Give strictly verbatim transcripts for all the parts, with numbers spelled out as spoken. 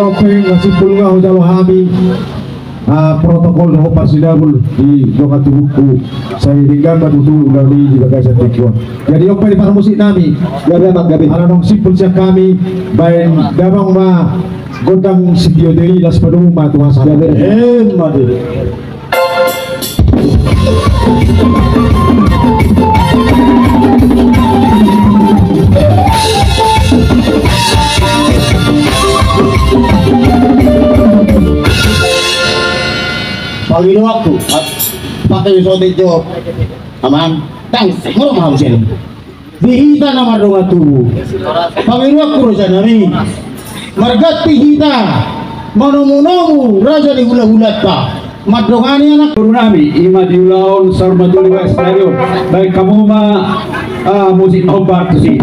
Oke, masih pulga hujalo hami. Ah, protokol dohot parsinabul di dongan tubungku. Sai denggan ma tutu ulaon i di bagasan tingki on. Jadi, on pe di parmusik nami. Gabe, Amang, gabe. Ala naung simpul sian hami, baen damang ma gondang sitio i, laos padomu ma tu hasahatan. Gabe. Emma tutu. Pangidoanku, pakai sote jo, Amang, tang, ngoro ma hamu sian. Di hita na mardongan tubu, pangidoanku do sian hami, marganti hita manomunomu raja ni hulahulanta, mandongani anak boru nami, i ma di ulaon saur matua di bagasan tingki on. Baen hamu ma, ah, musik na hombar tusi.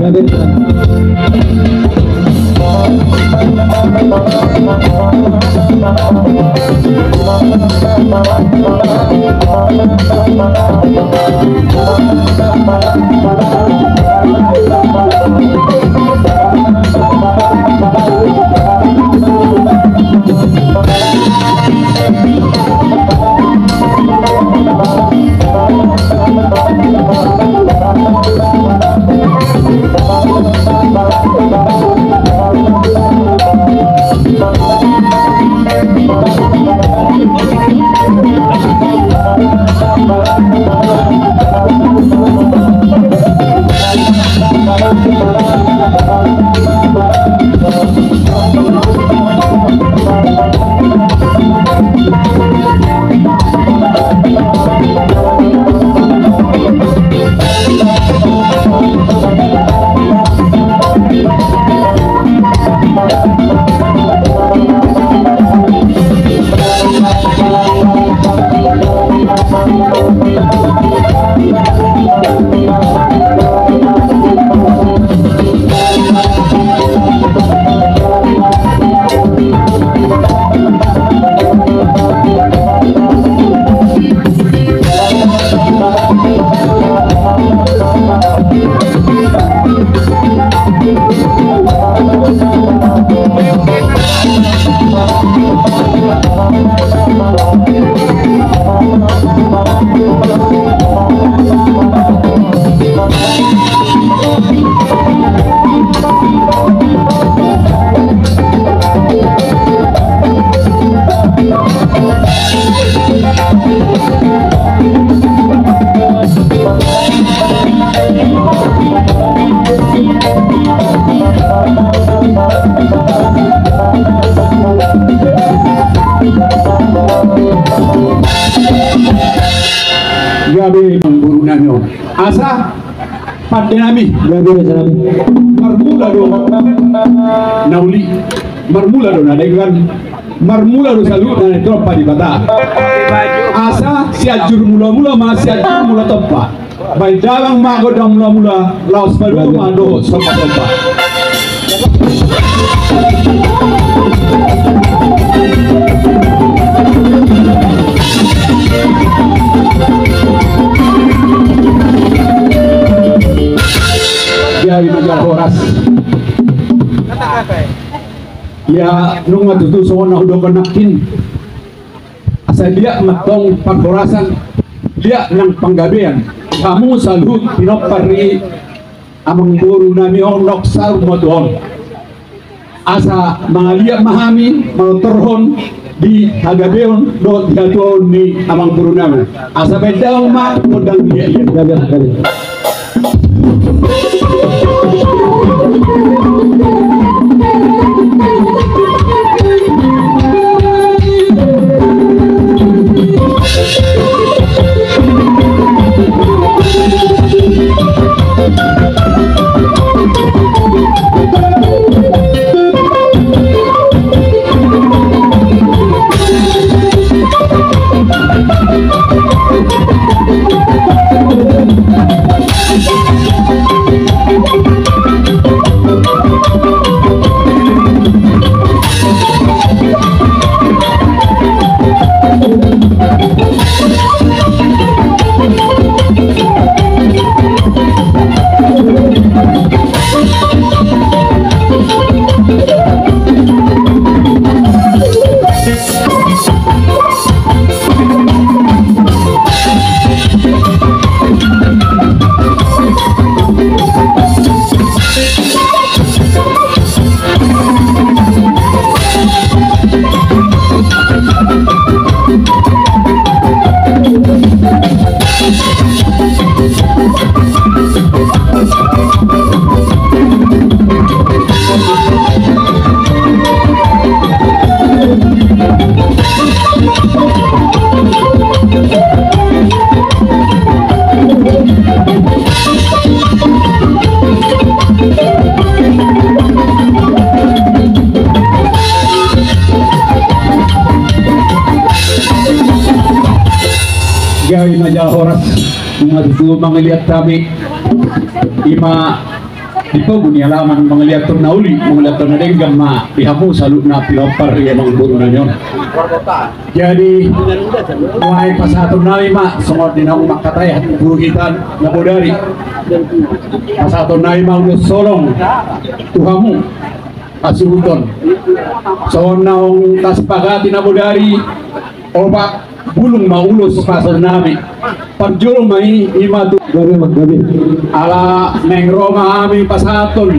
Gabe, amang boru nami on. Asa pande nami. Gabe, asa nami. Marmula do na uli, marmula do na denggan, marmula do saluhutna na tinadong Debata. Asa Sianjur Mulamula ma Sianjur Mulatompa. Baen damang ma gondang mulamula, laos padomu ma dohot sombasomba. Dia ima dia horas. Ia nunga tutu songon na hudok nangkin. Asa liat ma antong parhorasan, liat nang panggabean, hamu saluhut pinompar ni amang boru nami on nang saur matua on. Asa mangaliat ma hami manortorhon di hagabeon dohot di hatuaon ni amang boru nami. Asa baen damang ma gondang liat-liat. Gabe, gabe. Horas, nunga tutu mangaliat hami, ima di pogu ni alaman, mangaliathon na uli, mangaliathon na denggan ma di hamu saluhutna pinompar ni amangboru nami on. Jadi, nuaeng pasahaton nami ma, songon di naung mangkatai hata tu hita na bodari. Pasahaton nami ma ulos holong tu hamu hasuhuton. Songon naung tasepakati na bodari, opat bulung ma ulos pasahaton nami. Parjolo ma i, ima tu gabe, ma gabe. Ala naeng ro ma hami pasahaton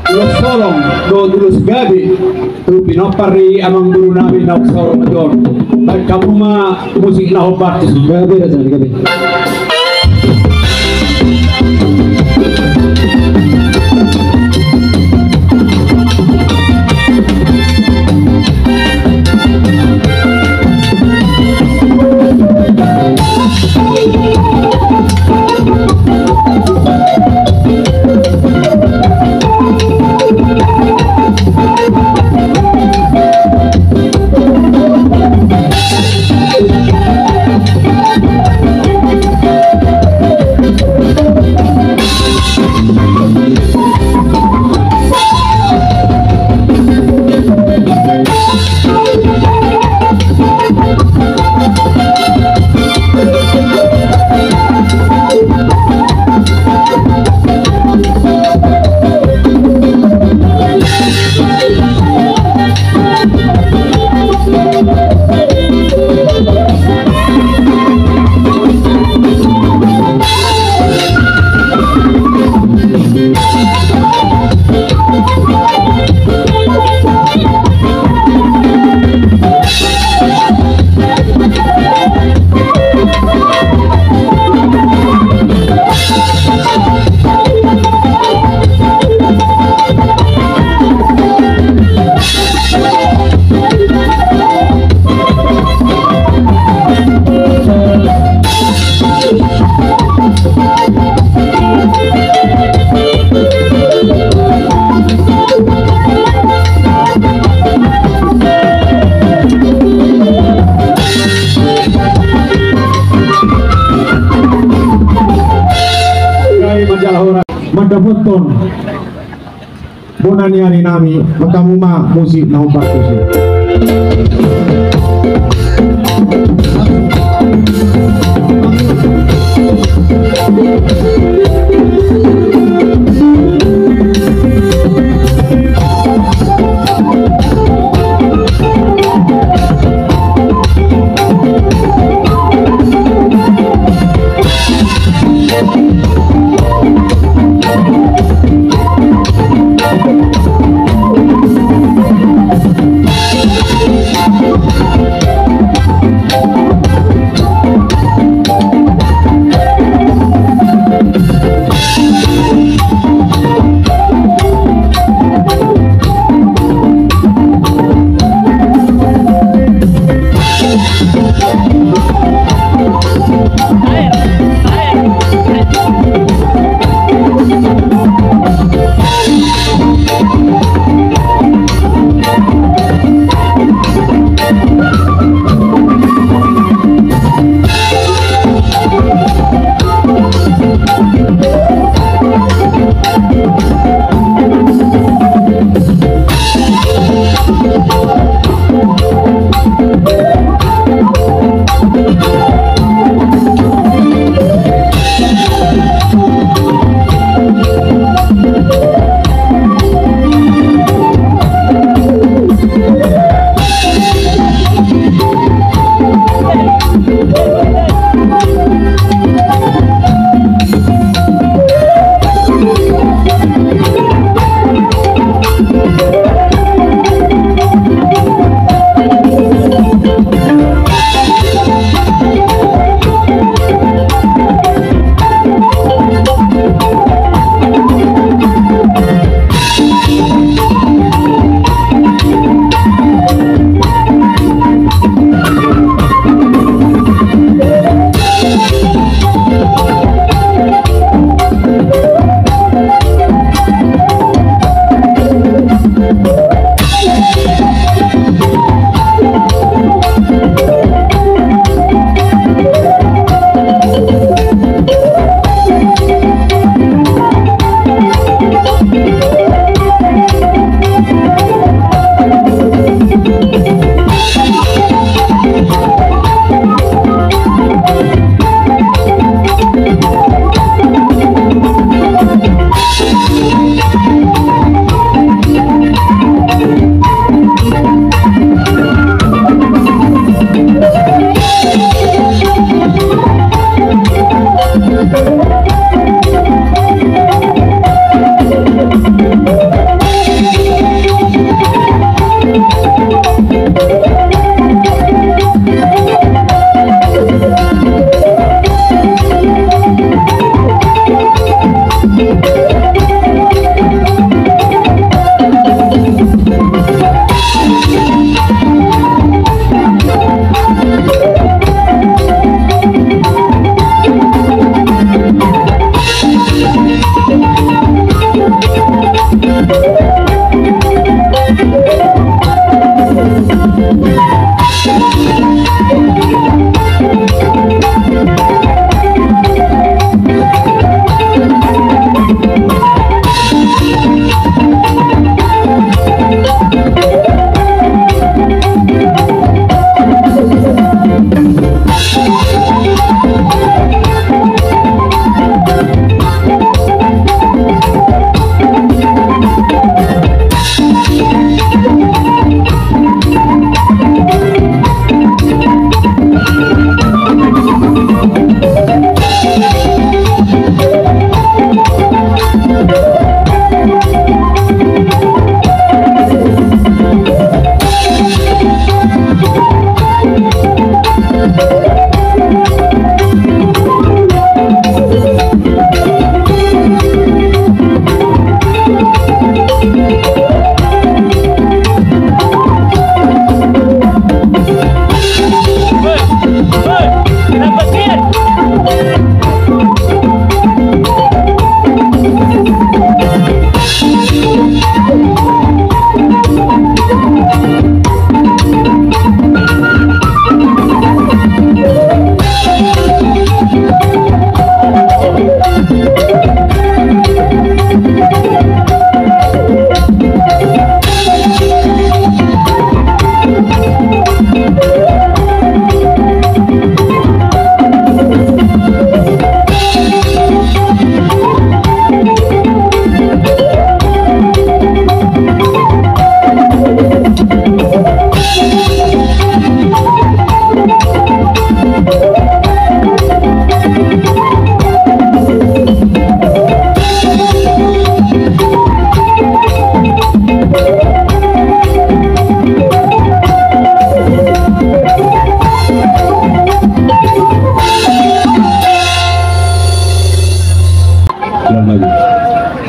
ulos holong dohot ulos gabe tu pinompar ni amangboru nami naung saur matua on. Bahen hamu ma musik na hombar tusi. Gabe, raja, gabe. Manjalo horas mandapothon bona ni ari nami, bahen hamu ma musik na hombar tusi.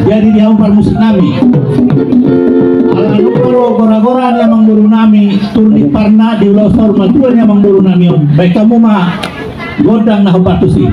Jadi di hamu parmusik nami, ala nunga ro gora-gora ni amangboru nami, turni parna di ulos saur matua ni amangboru nami on. Baen hamu ma gondang na hombar tusi.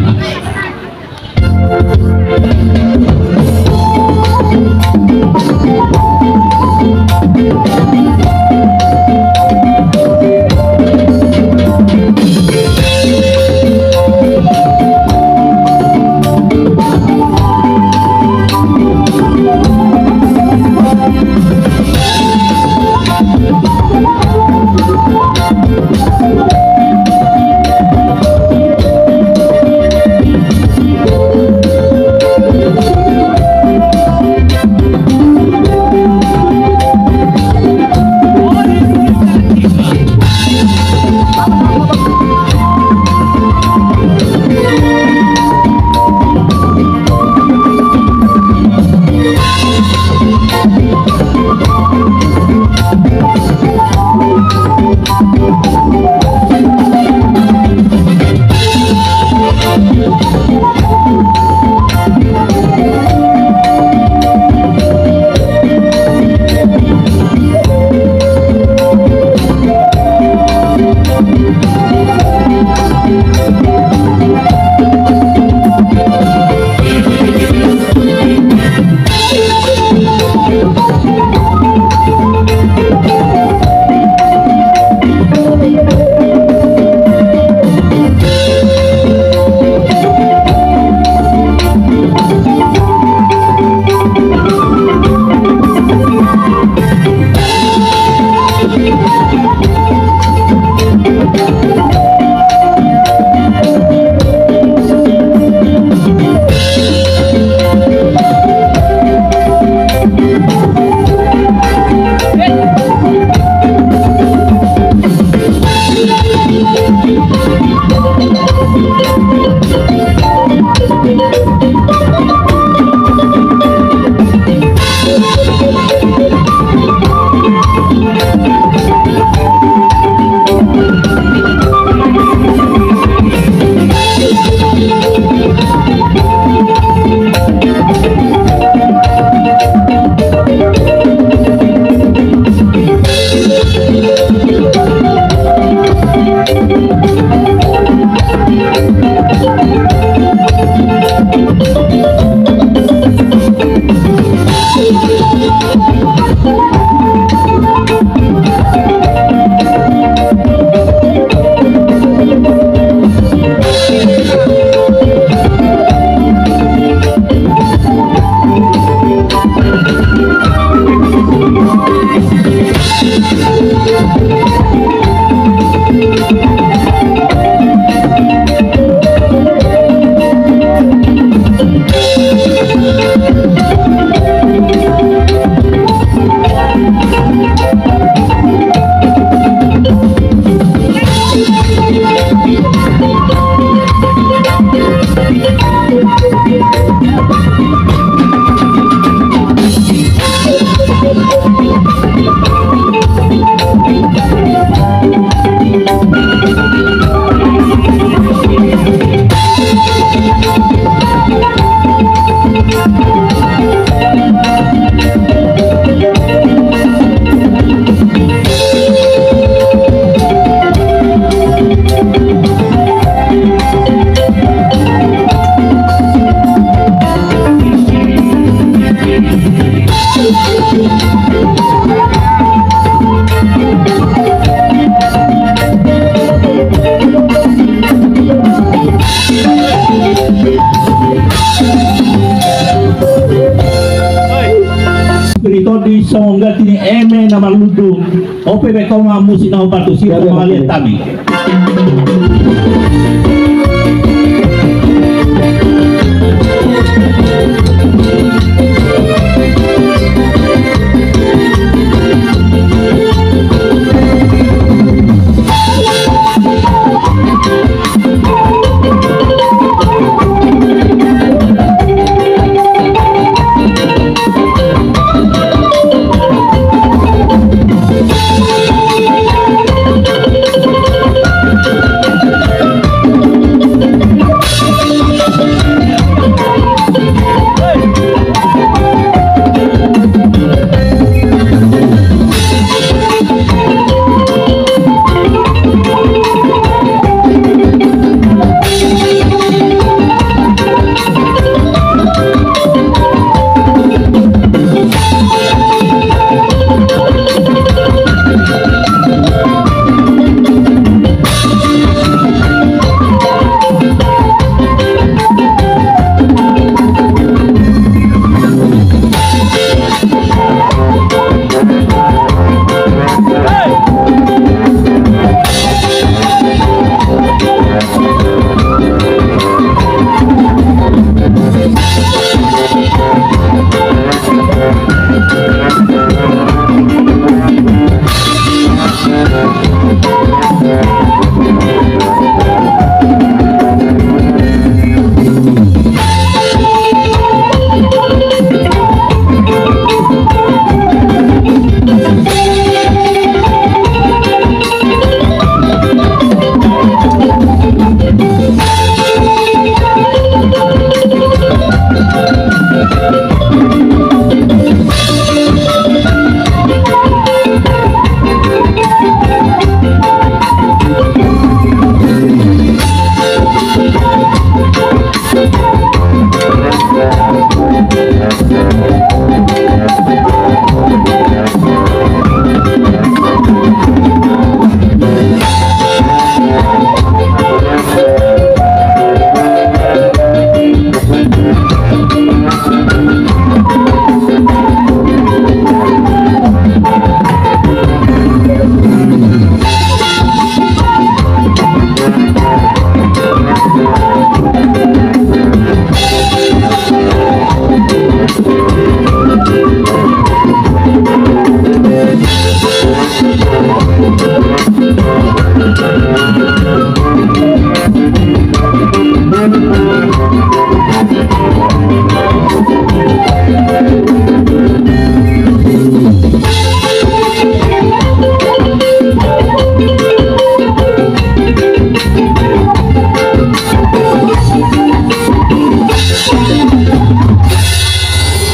Songon ganti ni eme na marlundu. Ope be kau ma musik na hombar tusi, mangaliat hami.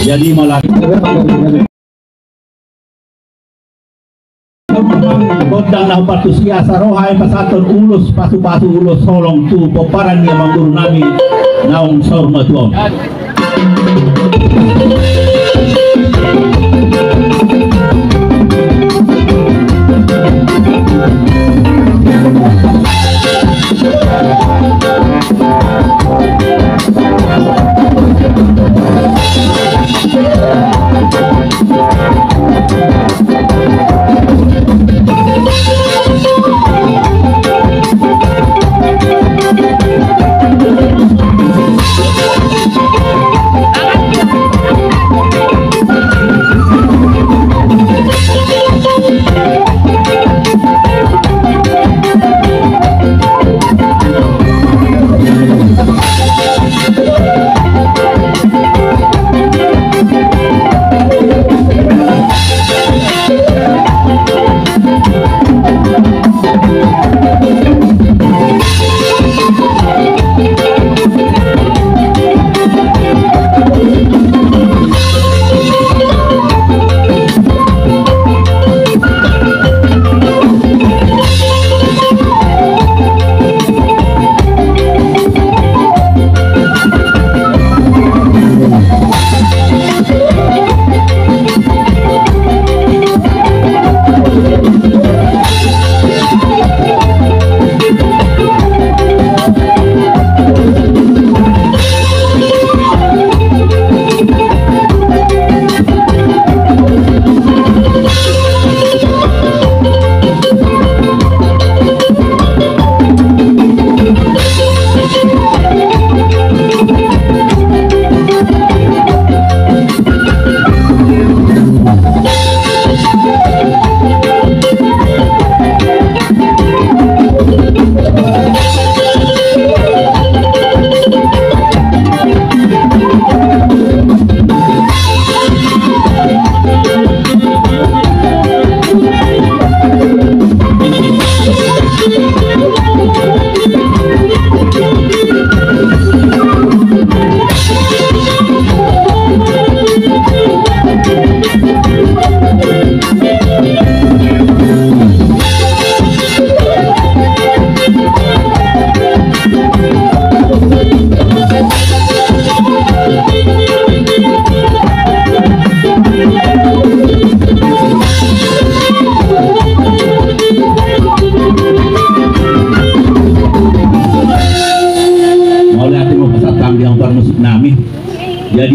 Jadi malam gondang na hombar tusi, asa ro hami pasahathon ulos pasupasu, ulos holong tu pomparan ni amangboru nami naung saur matua on.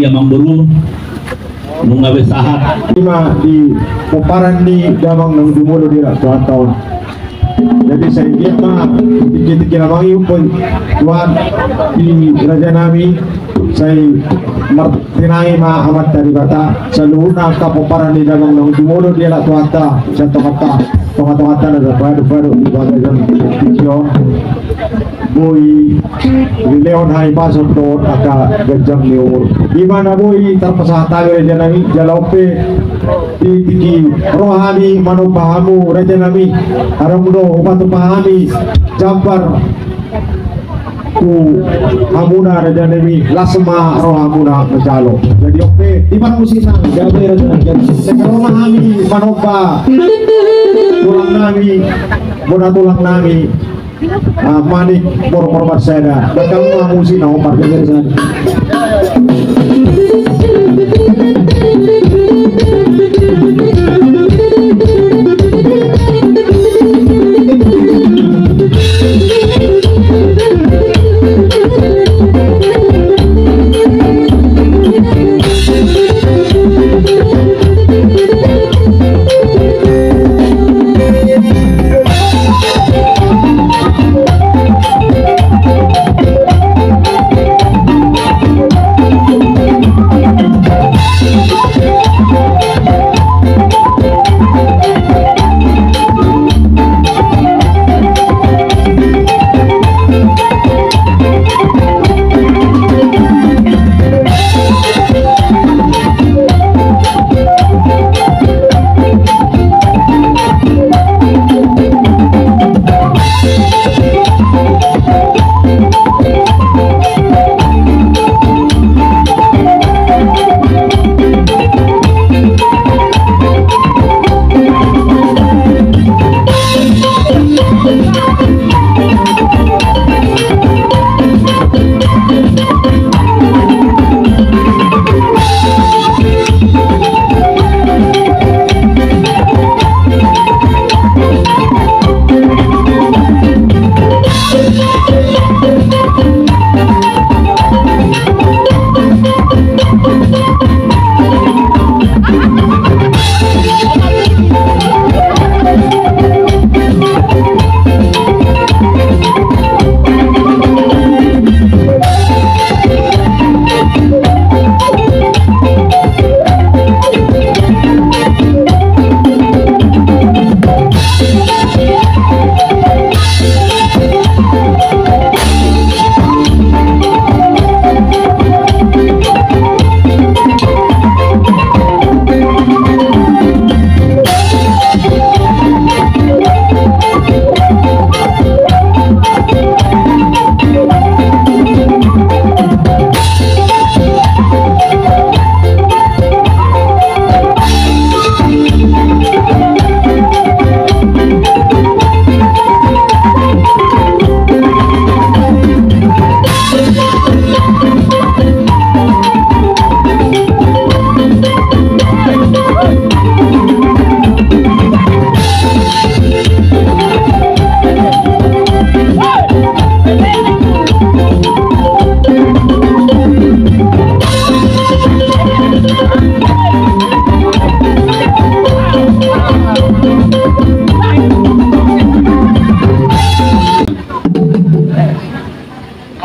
Amangboru, nunga be sahat. Ima di pomparan ni damang na jumolo di halak Tuhanta on. Jadi sai dia ma tingki-tingki na mangihut Tuhan di raja nami, sai martinangi ma Amanta Debata saluhutna angka pomparan ni damang na jumolo di halak Tuhanta, sian tonganta, tonga-tonganta na tarpadu-padu di bagasan tingki on. Boi dilehon hahipason dohot angka ganjang ni umur. Ima na boi tarpasahat hami raja nami, jala on pe di tingki ro hami manomba hamu raja nami, adong do hupatupa hami jambar tu hamuna raja nami, las ma rohamuna manjalo. Jadi on pe, ipat musik nang, gabe raja nami. Jadi sai ro ma hami manomba tulang nami, bona tulang nami, ah, Manik Borokor Marsada. Datang ma musik na omar, jadi raja nami.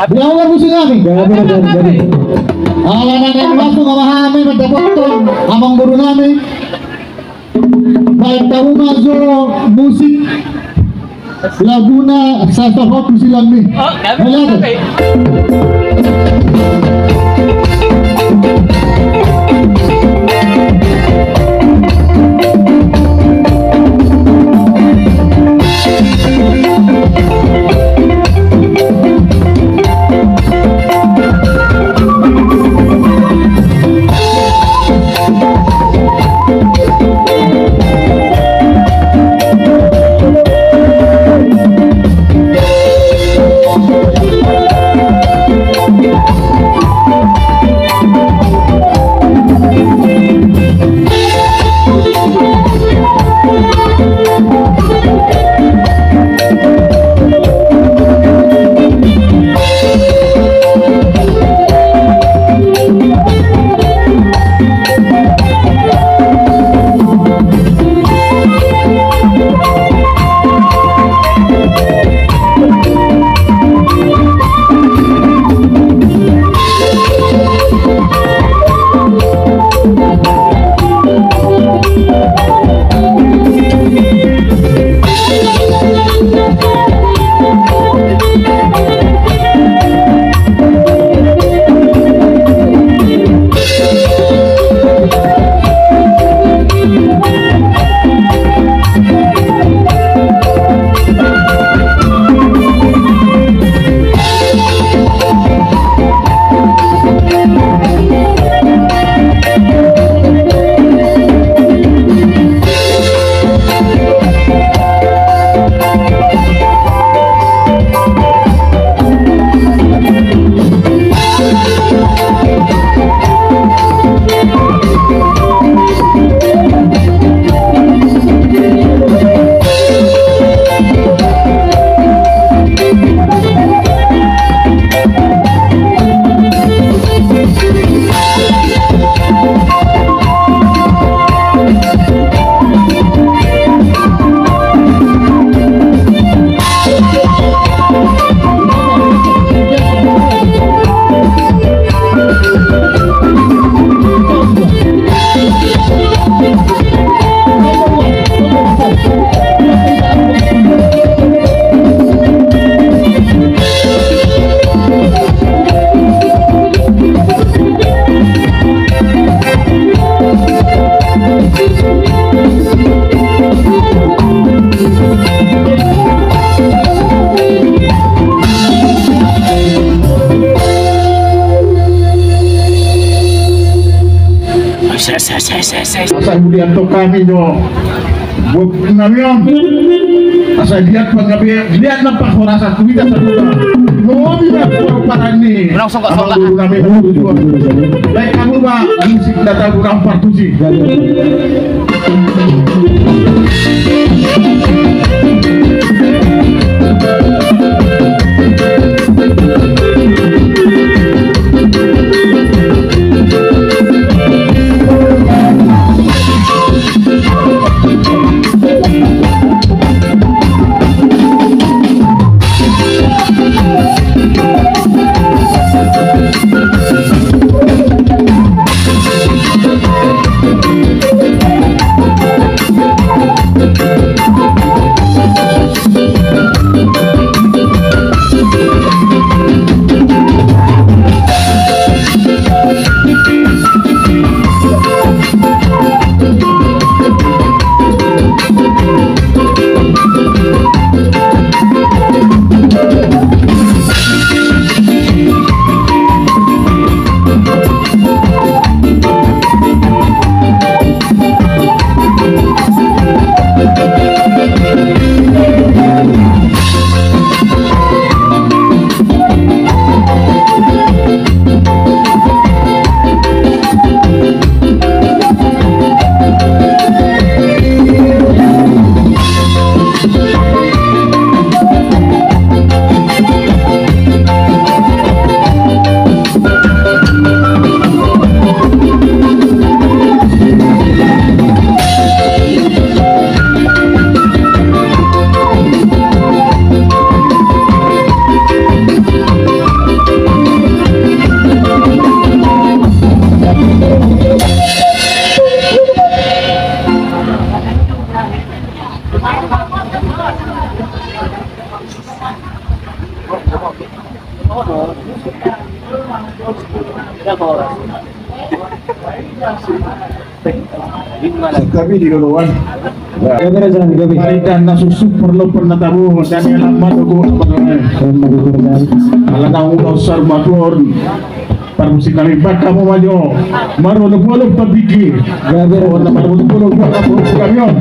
Dia awal musik kami. Ala nang langsung ama hami mandapothon amangboru nami. Baen hamu ma jo musik laguna Sasahoku Silangni. Melihat. Asa huliat tong hami jo buat nami on. Asa liat pangabe liat na pahorasan tu hita saluhutna. Lobi ma pomparan ni amang boru nami na tujuan. Baen hamu ma musik na tabu na partusi. Tapi di loloan. Marida na susu perlu pernah tahu dan yang lama tunggu apa namanya. Ala na udah sar maklon. Parmusik nami, baen hamu ma jo marolopolop tandingki. Gabe. Oh, na marolopolop baen hamu kami on.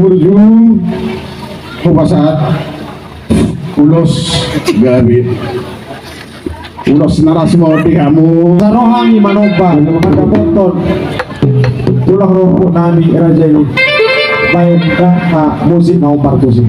Burju, hupasahat ulos gabe. Ulos na las ma di hamu. Saroha ni manomba, mandapothon tulang rumput nami raja i. Baen angka musik na hombar tusi.